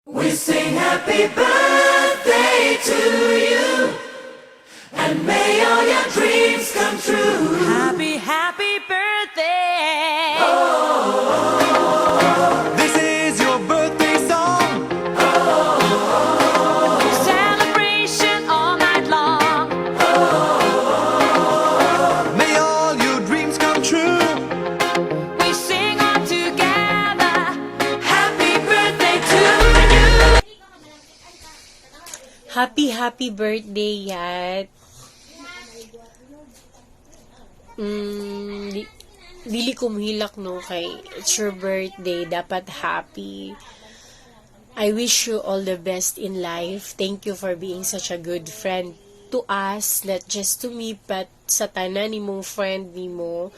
We sing happy birthday to you. And may all your dreams come true. Happy, happy birthday! This is your birthday song. Celebration all night long. May all your dreams come true. We sing all together. Happy birthday to you. Happy, happy birthday, Yat. Dili ko muhilak, no, kay it's your birthday, dapat happy. I wish you all the best in life. Thank you for being such a good friend to us, not just to me, but sa tanan nimong friend nimo.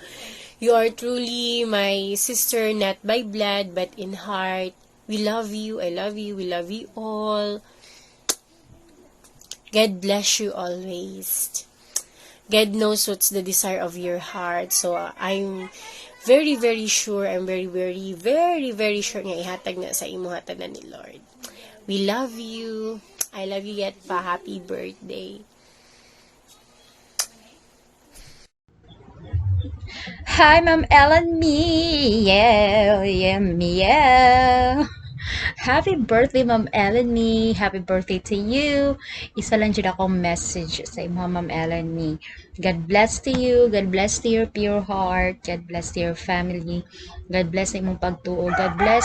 You are truly my sister, not by blood, but in heart. We love you. I love you. We love you all. God bless you always. God knows what's the desire of your heart. So, I'm very, very sure, I'm very, very, very, very sure nga ihatag na sa imo tanan ni Lord. We love you. I love you yet pa. Happy birthday. Hi, Ma'am Ellen Me. Yeah. Happy birthday, Ma'am Ellen Me. Happy birthday to you. Isa lang jud akong message sa imo, Ma'am Ellen Me. God bless to you. God bless to your pure heart. God bless to your family. God bless sa imong pagtuo. God bless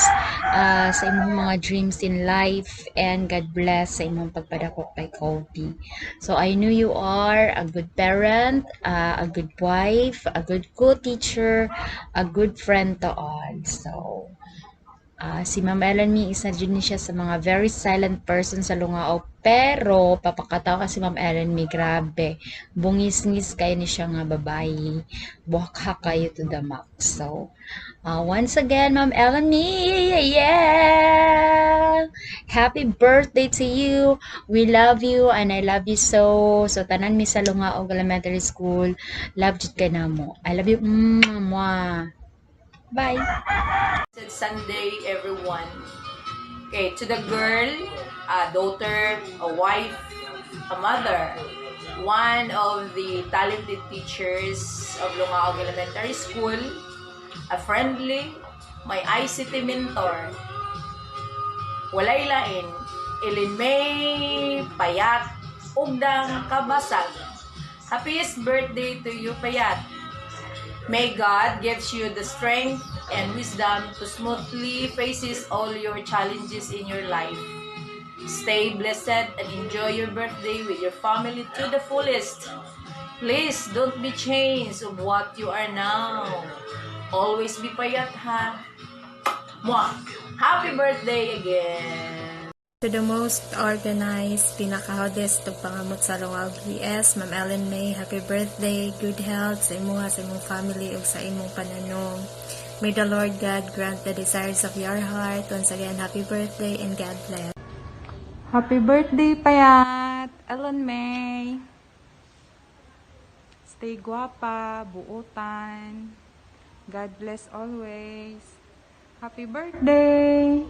sa imong mga dreams in life. And God bless sa imong pagpadako kay Kobe. So I knew you are a good parent, a good wife, a good co-teacher, a good friend to all. So, si Ma'am Ellen Mi, isa din siya sa mga very silent person sa Lungao. Pero, papakatawa si Ma'am Ellen Mi, grabe. Bungis-ngis kayo ni siya nga babae. Buhakhak kayo to the max. So, once again, Ma'am Ellen Mi, yeah! Happy birthday to you. We love you and I love you so. So, tanan mi sa Lungaog Elementary School. Love jud kay namo. I love you. Mwah. Bye. It's Sunday, everyone. Okay, to the girl, a daughter, a wife, a mother, one of the talented teachers of Lungaog Elementary School, a friendly, my ICT mentor, walay lain, Ellen May Payat, Ugdang Kabasag. Happiest birthday to you, Payat. May God gives you the strength and wisdom to smoothly faces all your challenges in your life. Stay blessed and enjoy your birthday with your family to the fullest. Please don't be changed of what you are now. Always be payat, ha? Mwah! Happy birthday again! To the most organized, pinakahodest ug pangamot sa Lungaog ES, Ma'am Ellen May, happy birthday, good health sa imuha, sa imong family ug sa imong pananong. May the Lord God grant the desires of your heart. Once again, happy birthday and God bless. Happy birthday, Payat! Ellen May! Stay guwapa, buotan. God bless always. Happy birthday!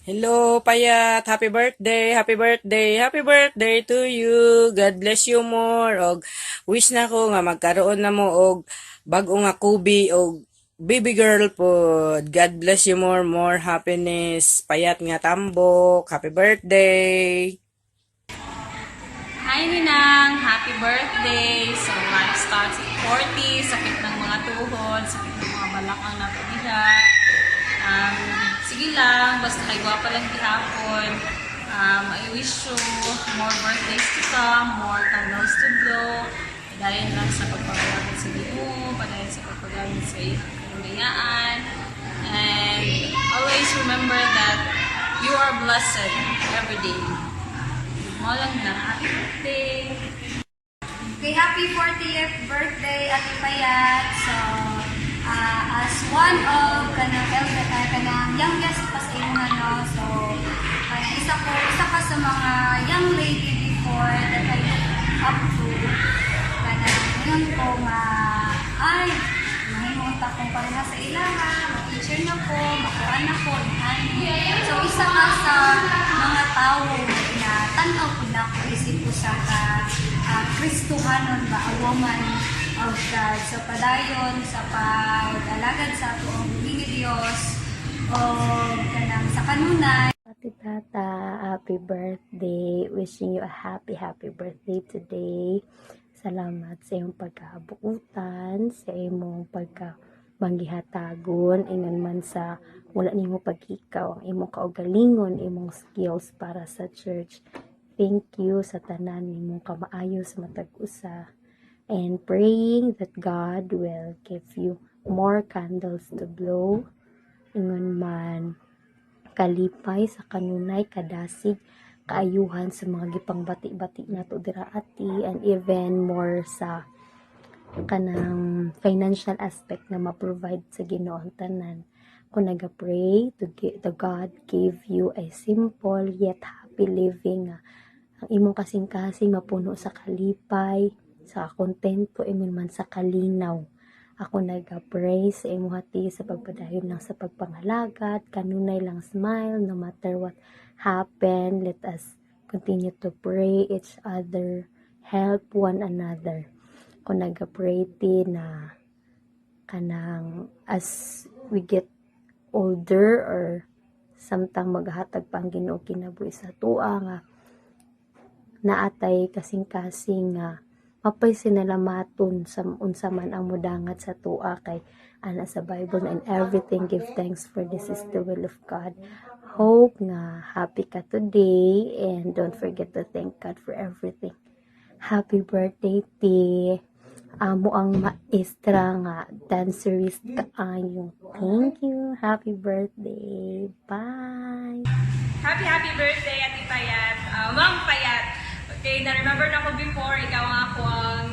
Hello, Payat. Happy birthday, happy birthday, happy birthday to you. God bless you more. Og wish na ko nga magkaroon na mo og bag-o nga kubi og baby girl pod. God bless you more, more happiness. Payat nga tambok. Happy birthday. Hi, Ninang! Happy birthday! So, life starts at 40. Sakit ng mga tuhod, sakit ng mga balakang nato diha. Sige lang, basta kay gwapa lang gihapon. I wish you more birthdays to come, more candles to blow. Padayon lang sa pagpagalakad sa Ginoo, padayon sa pagpagamit sa iyong kahimayaan. And always remember that you are blessed every day. Mao lang na. Happy birthday! Okay, happy 40th birthday, Ate Payat. So, as one of kanang elder, kanang youngest pa sa imo, no. So, kanang isa ka sa mga young lady before that I look up to. Kanang ngayon ko nga ay mahimo ta kong pareha sa ilaha, ma-teacher na ko, makuan na ko, inani. tawo na tan-aw pud nako isip usa ka Kristohanon ba, a woman of God. So padayon sa pag-alagad sa atoang buhi Dios o kanang sa kanunay. Ate Tata, happy birthday. Wishing you a happy, happy birthday today. Salamat sa iyong pagkabuutan, sa imong pagka manggihatagon, ingon man sa wala nimo paghikaw, ang imong kaugalingon, imong skills para sa church. Thank you sa tanan nimong kamaayo sa matag usa. And praying that God will give you more candles to blow. Ingon man kalipay sa kanunay, kadasig, kaayuhan sa mga gipangbati-bati nato dira, ati, and even more sa kanang financial aspect na ma-provide sa Ginoo ang tanan. Kung naga-pray to God give you a simple yet happy living nga ang imong kasing-kasing mapuno sa kalipay, sa kontento, ingon man sa kalinaw. Ako naga-pray sa imong ati sa pagpadayon lang sa pagpangalagad, kanunay lang smile no matter what happen. Let us continue to pray each other, help one another. Kung naga-pray ti na kanang as we get older or samtang maghatag pa ang Ginoo kinabuhi sa atoa nga naatay kasing-kasing nga mapay sinalamaton sa unsa man ang mudangat sa atoa, kay ana sa Bible na, "In everything give thanks, for this is the will of God." Hope nga happy ka today and don't forget to thank God for everything. Happy birthday, ti. Amo ang maestra nga dancerist kaayo. Thank you. Happy birthday. Bye. Happy, happy birthday, Ate Payat. Ma'am Payat. Okay, na-remember na ko before, ikaw ang ako ang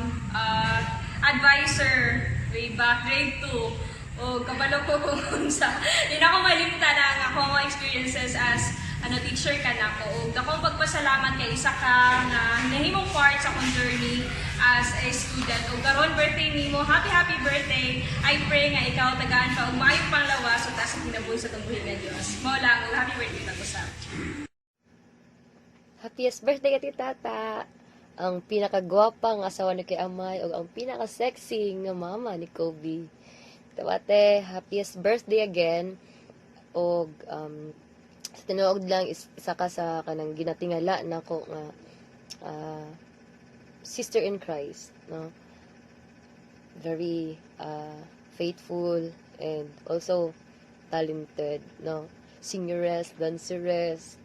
advisor way back grade 2. O kabalo ko kung unsa. Di na ako malimtan ang ako mga experiences as ano teacher ka na ko. Og akong pagpasalamat kay isa ka nga nahimong part sa akong journey as a student. Og karon birthday nimo, happy, happy birthday. I pray nga ikaw tagaan pa og maayong panglawas ug taas ang kinabuhi sa atong buhi nga Dios. Mao lang, ug happy birthday tag-usab. Happiest birthday, Ate Tata! Ang pinakagwapa nga asawa ni kay Amay ug ang pinaka-sexy nga mama ni Kobe. Ate, happiest birthday again. Og sa tinuod lang is, isa ka sa kanang ginatingala nako nga sister in Christ, no? Very faithful and also talented, no? Singeress, danceress,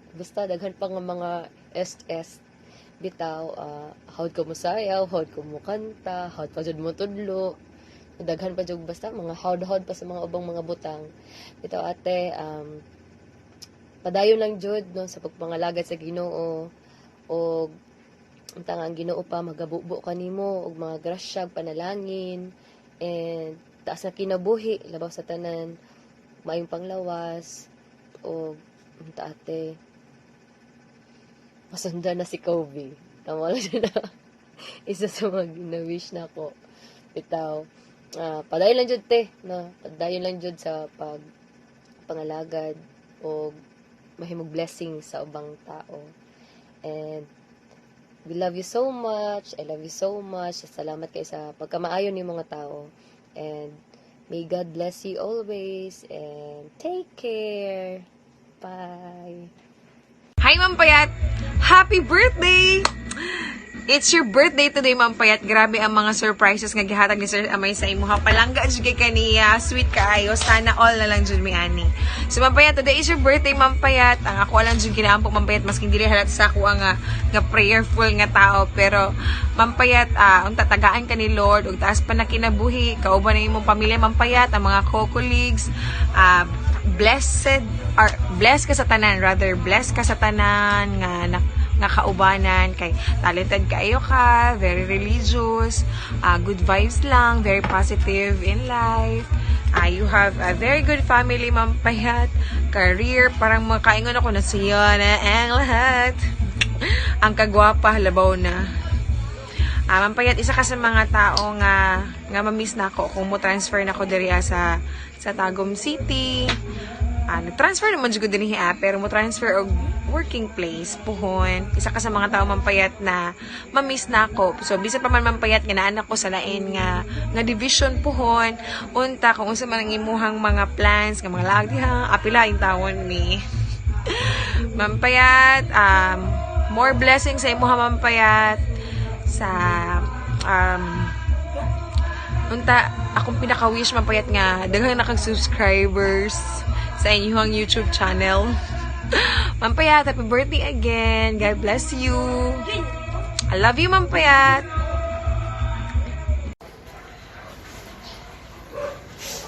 basta daghan pa nga mga SS bitaw. Hawd ka mo sayaw, hawd ka mo kanta, hawd pa jud mo tudlo, daghan pa jud, basta mga hawd-hawd pa sa mga ubang mga butang bitaw, ate. Padayon lang jud, no, sa pagpangalagad sa Ginoo og unta nga ang Ginoo pa magabubo kanimo og mga grasya, panalangin and taas na kinabuhi, labaw sa tanan maayong panglawas. Og unta, ate, masundan na si Kobe. Tama lang siya na isa sa mga gina-wish na ko bitaw. Padayon lang jud, te, no? Padayon lang jud sa pag pangalagad o mahimong blessing sa ubang tao. And we love you so much. I love you so much. Salamat kay sa pagkamaayo ni mga tao. And may God bless you always and take care. Bye. Hi, Ma'am Payat! Happy birthday! It's your birthday today, Ma'am Payat. Grabe ang mga surprises nga gihatag ni Sir Amay sa imuha. Palangga jud kay kaniya. Sweet kaayo. Sana all na lang jud mi ani. So, Ma'am Payat, today is your birthday, Ma'am Payat. Ang ako lang jud ginaampo, Ma'am Payat, masking dili halat sa ako ang nga prayerful nga tao. Pero, Ma'am Payat, unta tagaan ka ni Lord ug taas pa na kinabuhi. Kauban na imong pamilya, Ma'am Payat, ang mga co-colleagues, blessed or blessed ka sa tanan, rather blessed ka sa tanan nga na, nga kaubanan kay talented kaayo ka, very religious, good vibes lang, very positive in life. You have a very good family, Ma'am Payat, career, parang makaingon ako na siya na ang lahat. Ang kagwapa, labaw na. Ma'am Payat, isa ka sa mga tao nga nga ma-miss na ako kung mo transfer na ko diri sa Tagum City. Nag-transfer naman jud ko dinhi pero mo transfer og working place puhon. Isa ka sa mga tao, Ma'am Payat, na ma-miss na ako. So bisan pa man, Ma'am Payat, nga naa ko sa lain nga division puhon, unta kung unsa man ang imuhang mga plans nga mga laag diha, apila intawon mi. Ma'am Payat, more blessings sa imuha, Ma'am Payat, sa unta akong pinaka-wish, Ma'am Payat, nga daghan na kag subscribers sa inyong YouTube channel. Ma'am Payat, happy birthday again. God bless you. I love you, Ma'am Payat.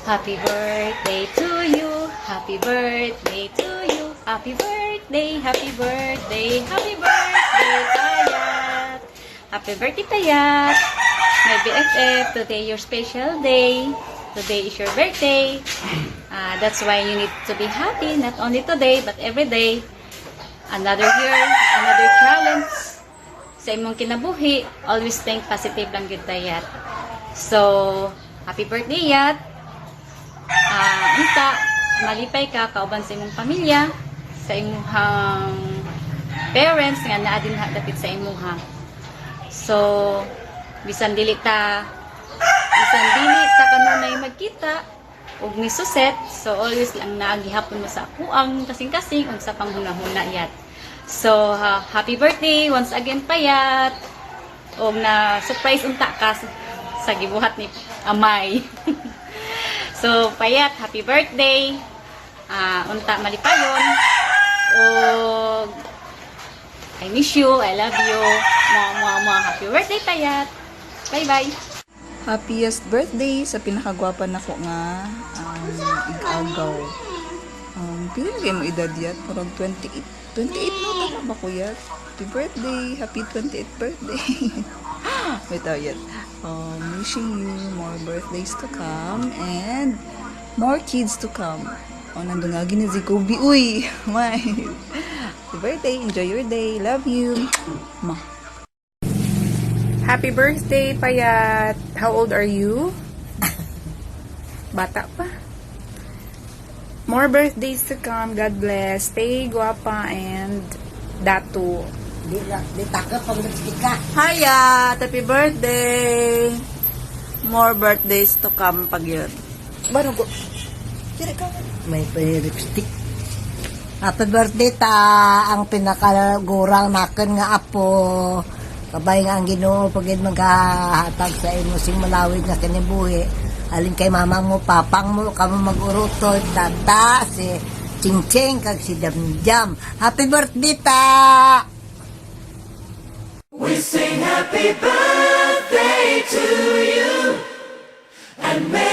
Happy birthday to you. Happy birthday to you. Happy birthday, happy birthday, happy birthday, Payat. Happy birthday, Payat. My BFF, today your special day. Today is your birthday. That's why you need to be happy, not only today, but every day. Another year, another challenge sa imong kinabuhi. Always think positive lang gyud, Tayat. So, happy birthday, Yat. Unta, malipay ka kauban sa imong pamilya, sa imong parents nga naa din dapit sa imuha. So, bisan dili ta kanunay magkita ug ni Suset, so always lang naa gihapon mo sa akuang kasing-kasing ug sa panghunahuna, Yat. So, happy birthday once again, Payat. Og na surprise unta ka sa gibuhat ni Amay. So, Payat, happy birthday. Unta malipayon. Og I miss you, I love you. Mua, mua, mua. Happy birthday, Payat. Bye-bye. Happiest birthday sa pinakagwapa nako nga ig-agaw. Pila na mo edad, Yat? Parang 28. 28 no? Tama ba ko, Yat? Happy birthday! Happy 28th birthday! Wait, oh, Yat. Wishing you more birthdays to come and more kids to come. Oh, nandun nga gini si Kobe. Uy! My! Happy birthday! Enjoy your day! Love you! Ma. Happy birthday, Payat! How old are you? Bata pa. More birthdays to come. God bless. Stay guwapa and datu. Di, di takot pag lipstick ka. Hiya! Happy birthday! More birthdays to come pag yun. Bano ko? Kira ka. May lipstick. Happy birthday ta ang pinakagurang naken nga apo. Kabay nga ang Ginoo pagid maghahatag sa imo sing malawig nga kinabuhi. Alin kay mama mo, papang mo, kamo mag-urutoy, tata, si Chingching, kag si Jamjam. Happy birthday ta! We sing happy birthday to you and may